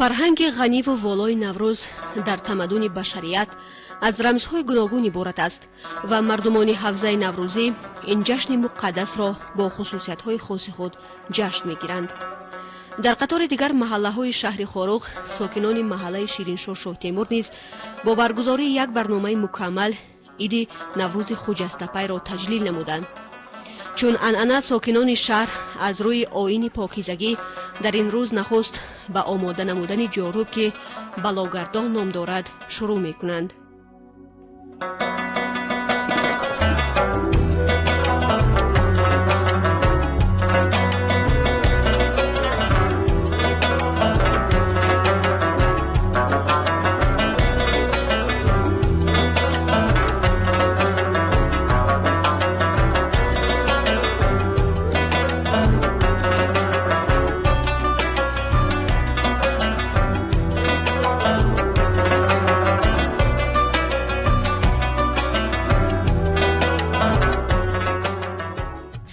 Фарҳанги ғаниву волои Наврӯз дар тамаддуни башарият аз рамзҳои гуногун иборат аст ва мардумони ҳавзаи наврӯзӣ ин ҷашни муқаддасро бо хусусиятҳои хоси худ ҷашн мегиранд. Дар қатори дигар маҳаллаҳои шаҳри Хоруғ, сокинони маҳаллаи Шириншоҳ Шоҳтемур низ бо баргузории як барномаи мукаммал иди Наврӯзи хуҷастапайро таҷлил намуданд. Чун анъана, сокинони шаҳр аз рӯи оини покизагӣ дар ин рӯз нахуст ба омода намудани ҷоруб, ки балогардон ном дорад, шурӯъ мекунанд.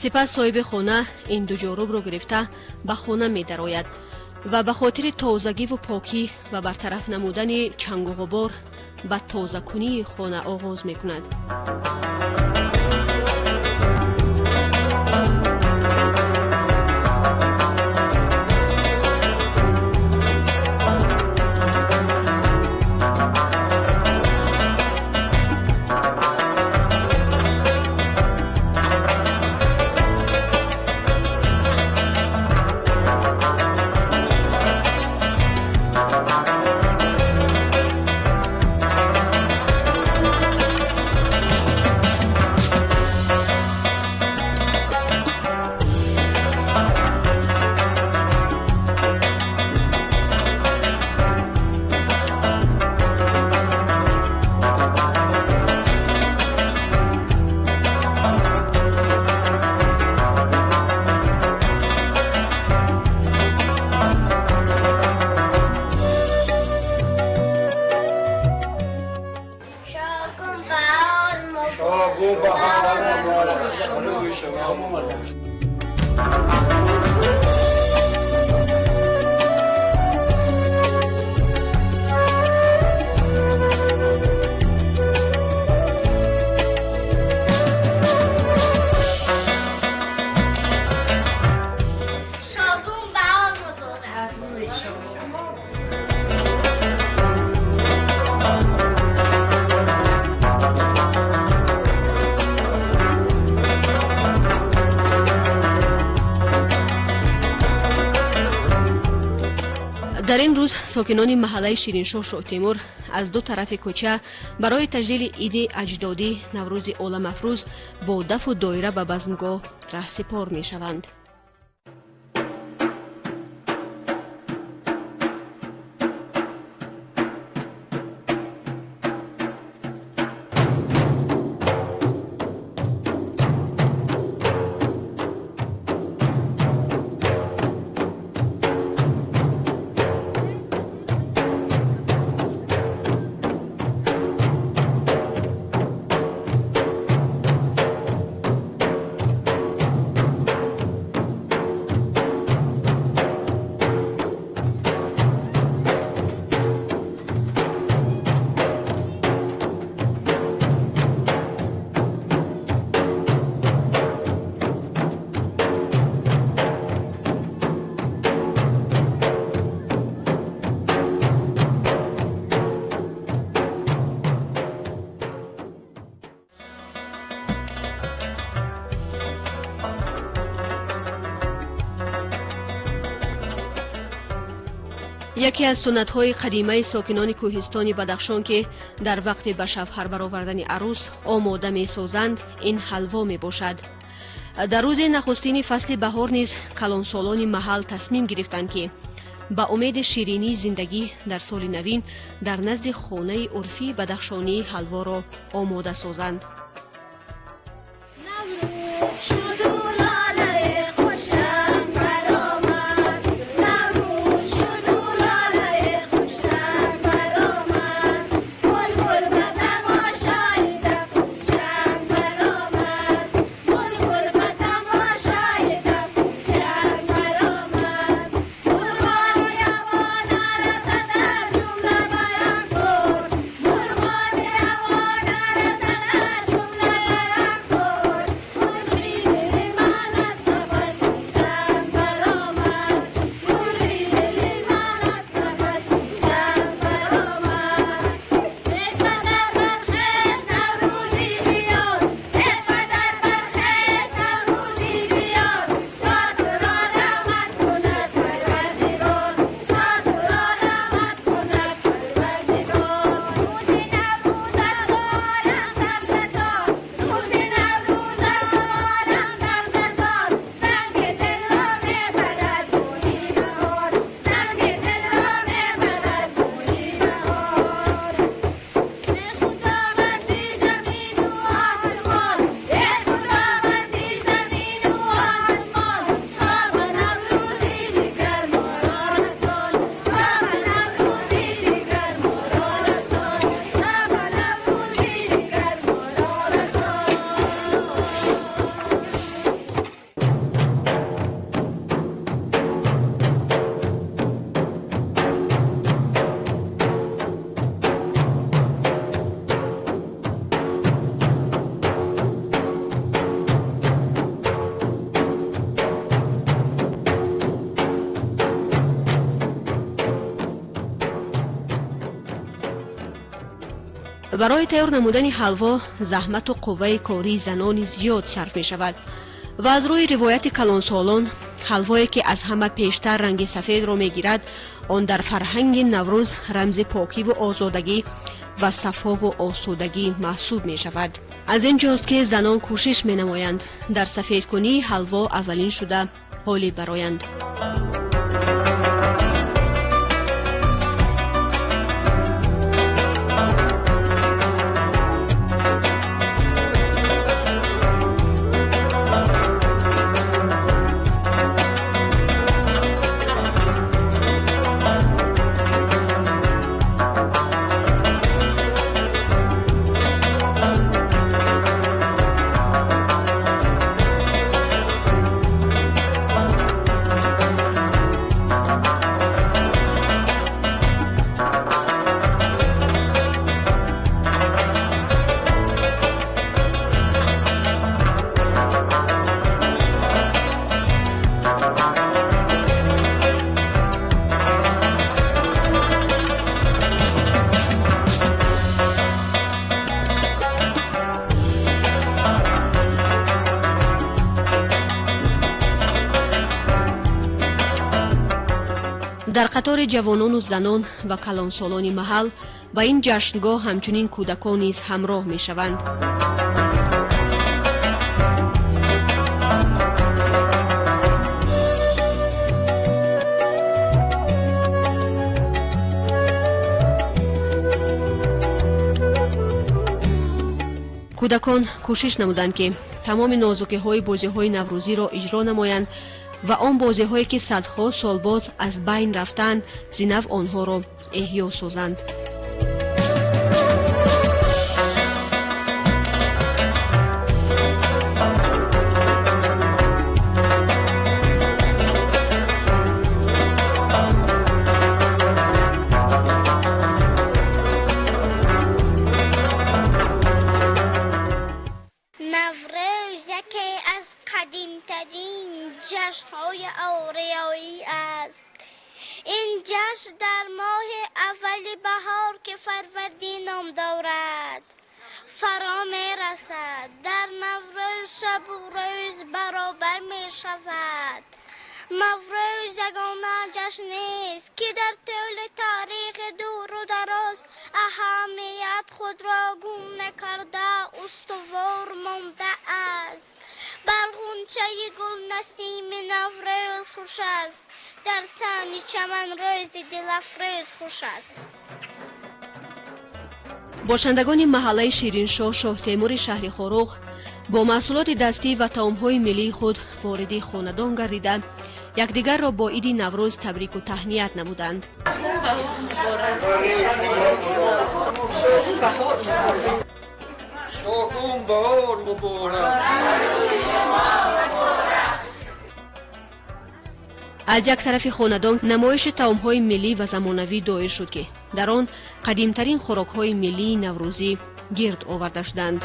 Сипас соҳиби хона ин ду ҷорубро гирифта ба хона медарояд ва ба хотири тозагиву покӣ ва бартараф намудани чангу ғубор ба тозакунии хона оғоз мекунад. Дар ин рӯз сокинони маҳаллаи Шириншоҳ Шоҳтемур аз ду тарафи кӯча барои таҷлили иди аҷдодӣ Наврӯзи оламафрӯз бо дафу доира ба базмгоҳ раҳсипор мешаванд. Яке аз суннатҳои қадимаи сокинони кӯҳистони Бадахшон, ки дар вақти ба шавҳар баровардани арӯс омода месозанд, ин ҳалво мебошад. Дар рӯзи нахустини фасли баҳор низ калонсолони маҳал тасмим гирифтанд, ки ба умеди ширинии зиндагӣ дар соли навин дар назди хонаи урфии бадахшонӣ ҳалворо омода созанд. Барои тайёр намудани ҳалво заҳмату қувваи кории занони зиёд сарф мешавад ва аз рӯи ривояти калонсолон ҳалвое ки аз ҳама пештар ранги сафедро мегирад, он дар фарҳанги Наврӯз рамзи покиву озодагӣ ва сафову осудагӣ маҳсуб мешавад. Аз ин ҷост ки занон кӯшиш менамоянд дар сафедкунии ҳалво аввалин шуда ғолиб бароянд. Дар қатори ҷавонону занон ва калонсолони маҳал ба ин ҷашнгоҳ ҳамчунин кӯдакон низ ҳамроҳ мешаванд. Кӯдакон кӯшиш намуданд, ки тамоми нозукиҳои бозиҳои наврӯзиро иҷро намоянд ва он бозиҳое ки садҳо сол боз аз байн рафтаанд, зинав онҳоро эҳё созанд. Наврӯз яке аз қадимтарин ҷашнҳои ориёӣ аст. Ин ҷашн дар моҳи аввали баҳор, ки Фарвардин ном дорад, фаро мерасад. Дар Наврӯз шабу рӯз баробар мешавад. Наврӯз ягона ҷашн нест, ки дар тӯли таърихи дуру дароз аҳамият худро гум накарда устувор мондааст. Бар ғунчаи гул насими Наврӯз хуш аст, дар саҳни чаман рӯзи дилафрӯз хуш аст. Бошандагони маҳаллаи Шириншоҳ Шоҳтемури шаҳри Хоруғ бо маҳсулоти дастӣ ва таомҳои миллии худ вориди хонадон гардида, якдигарро бо иди Наврӯз табрику таҳният намуданд. Аз як тарафи хонадон намоиши таомҳои миллӣ ва замонавӣ доир шуд, ки дар он қадимтарин хӯрокҳои миллии наврӯзӣ гирд оварда шуданд.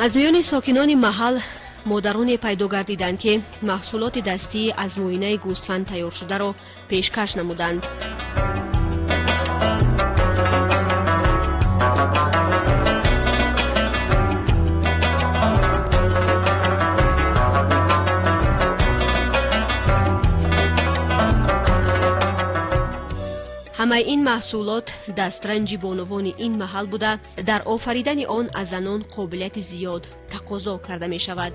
Аз миёни сокинони маҳал модароне пайдо гардиданд, ки маҳсулоти дастӣ аз мӯинаи гӯсфанд тайёршударо пешкаш намуданд. Ҳамаи ин маҳсулот дастранҷи бонувони ин маҳал буда, дар офаридани он аз занон қобилияти зиёд тақозо карда мешавад.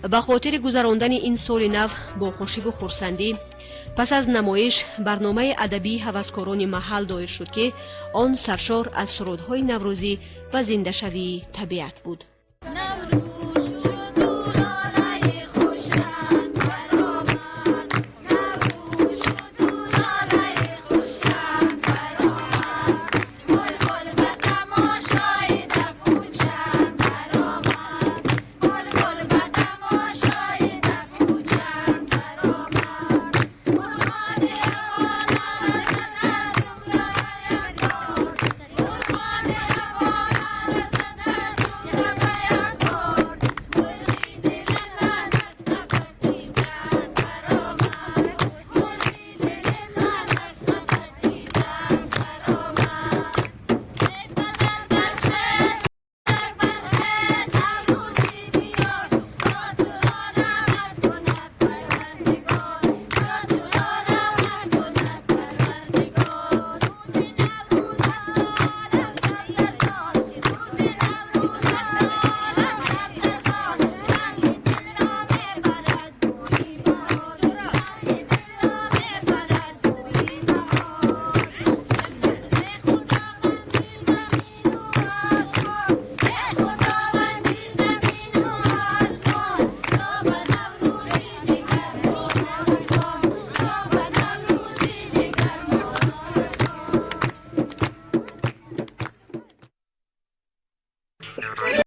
Ба хотири гузарондани ин соли нав бо хушиву хурсандӣ, пас аз намоиш барномаи адабии ҳаваскорони маҳал доир шуд, ки он саршор аз сурудҳои наврӯзӣ ва зиндашавии табиат буд.